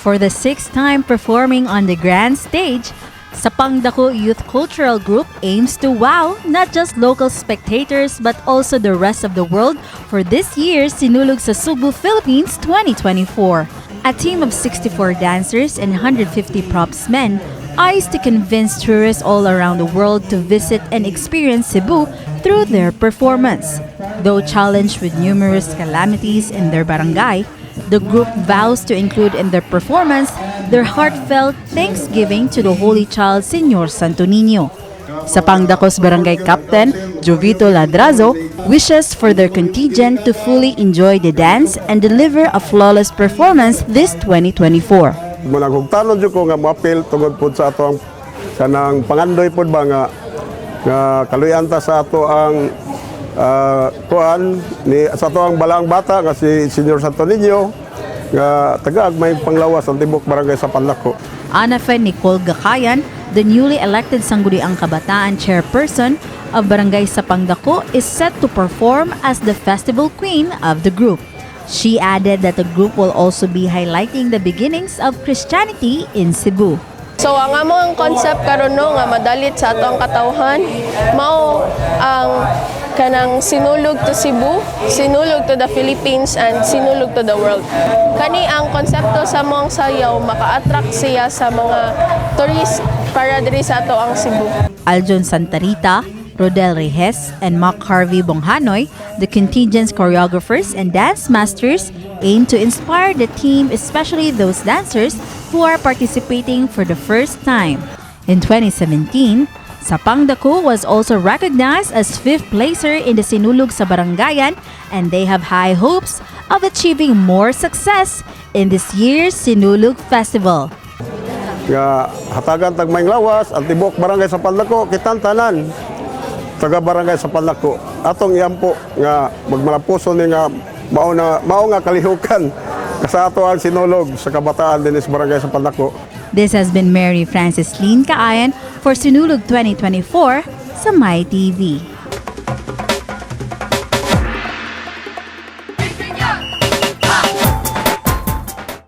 For the sixth time performing on the grand stage, Sapangdaku Youth Cultural Group aims to wow not just local spectators but also the rest of the world for this year's Sinulog sa Sugbo, Philippines 2024. A team of 64 dancers and 150 props men eyes to convince tourists all around the world to visit and experience Cebu through their performance. Though challenged with numerous calamities in their barangay, the group vows to include in their performance their heartfelt thanksgiving to the Holy Child Señor Santo Niño. Sapangdako's barangay captain, Jovito Ladrazo, wishes for their contingent to fully enjoy the dance and deliver a flawless performance this 2024. Managugtanon jud ko nga moapil tungod pud sa ato ang kanang pangandoy pud ba nga nga kaluyan ta sa ato ang kuan ni sa ato ang balaang bata nga si Señor Santo Niño nga tagaag may panglawas ang tibok barangay Sapangdaku. Anafe Nicole Gakayan, the newly elected Sangguniang Kabataan chairperson of Barangay Sapangdaku, is set to perform as the festival queen of the group. She added that the group will also be highlighting the beginnings of Christianity in Cebu. So ang among concept karon, no, nga madalit sa atong katawhan mao ang kanang Sinulog to Cebu, Sinulog to the Philippines and Sinulog to the world. Kani ang konsepto sa among sayaw, maka-attract siya sa mga tourist para diri sa ato ang Cebu. Aljon Santarita, Rodel Rejes, and Mark Harvey Bonghanoy, the contingent's choreographers and dance masters, aim to inspire the team, especially those dancers who are participating for the first time. In 2017, Sapangdaku was also recognized as fifth placer in the Sinulog sa Barangayan, and they have high hopes of achieving more success in this year's Sinulog Festival. Nga hatagan tag maayong lawas ang tibok barangay Sapangdaku, kitang tanan taga barangay Sapangdaku atong iampo nga magmalampuson ni nga mao na mao nga kalihukan sa ato ang Sinulog sa kabataan dinhi sa barangay Sapangdaku. This has been Mary Frances Lynn Kaayan for Sinulog 2024 sa My TV.